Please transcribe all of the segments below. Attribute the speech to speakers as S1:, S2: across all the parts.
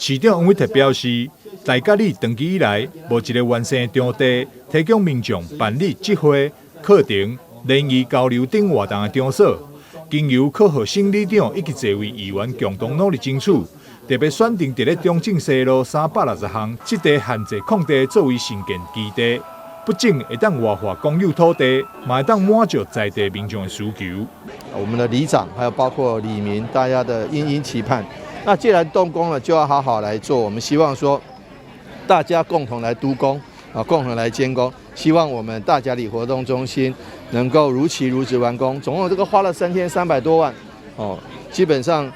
S1: 市長黃偉哲表示，大甲里長期以來無一个完善的場地，提供民眾辦理集會、課程、聯誼交流等活動的場所。經由柯和興里長以及濟位議員共同努力爭取，特別選定佇咧中正西路360巷這塊閒置空地作為興建基地，不僅會當活化公有土地，嘛會當滿足在地民眾的需求。
S2: 我們的里長，還有包括里民，大家的殷殷期盼。那既然動工了，就要好好來做。我們希望說，大家共同來督工啊，共同來監工。希望我們大甲里活動中心能夠如期如質完工。總共這個花了3300多萬，哦，基本上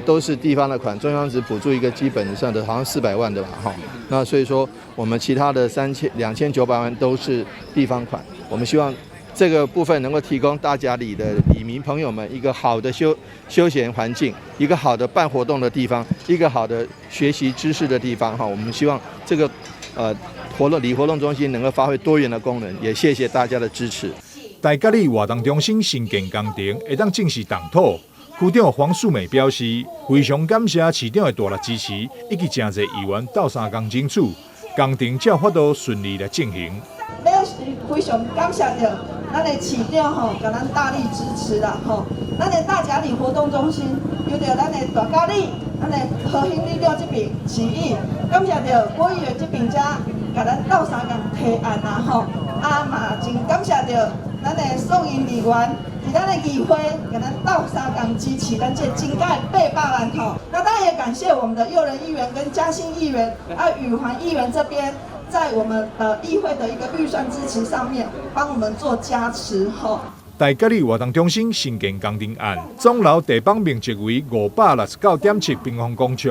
S2: 都是地方的款，中央只補助一個基本上的，好像400萬的吧，哈。那所以說，我們其他的2900萬都是地方款。我們希望這個部分能夠提供大甲里的里民朋友們一個好的休閒環境，一個好的辦活動的地方，一個好的學習知識的地方，哈。我們希望這個里活動中心能夠發揮多元的功能，也謝謝大家的支持。
S1: 大甲里活動中心興建工程會當正式動土，區長黃素美表示，非常感謝市長的大力支持，以及誠濟議員鬥相共爭取，工程才有法度順利來進行。
S3: 非常感謝著咱的市長吼，共咱大力支持啦吼。咱的大甲里活動中心，由著咱的大甲里，咱的和興里長這邊市議，感謝著郭議員這邊才共咱鬥相共提案啦吼。啊嘛真感謝著咱的宋盈議員，佇咱的議會共咱鬥相共支持咱這增加800萬吼。那當然也感謝我們的誘人議員跟嘉興議員啊宇環議員這邊，在我們的議會的一個預算支持上面，幫我們做加持吼。
S1: 大甲里活動中心興建工程案，總樓地板面積為569.7平方公尺，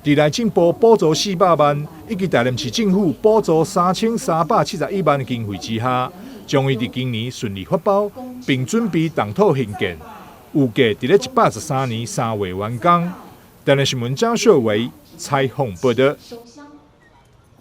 S1: 佇內政部補助400萬，以及台南市政府補助3371萬的經費之下，將會佇今年順利發包，並準備動土興建，預計佇咧113年3月完工。台南新聞張秀維採訪報道。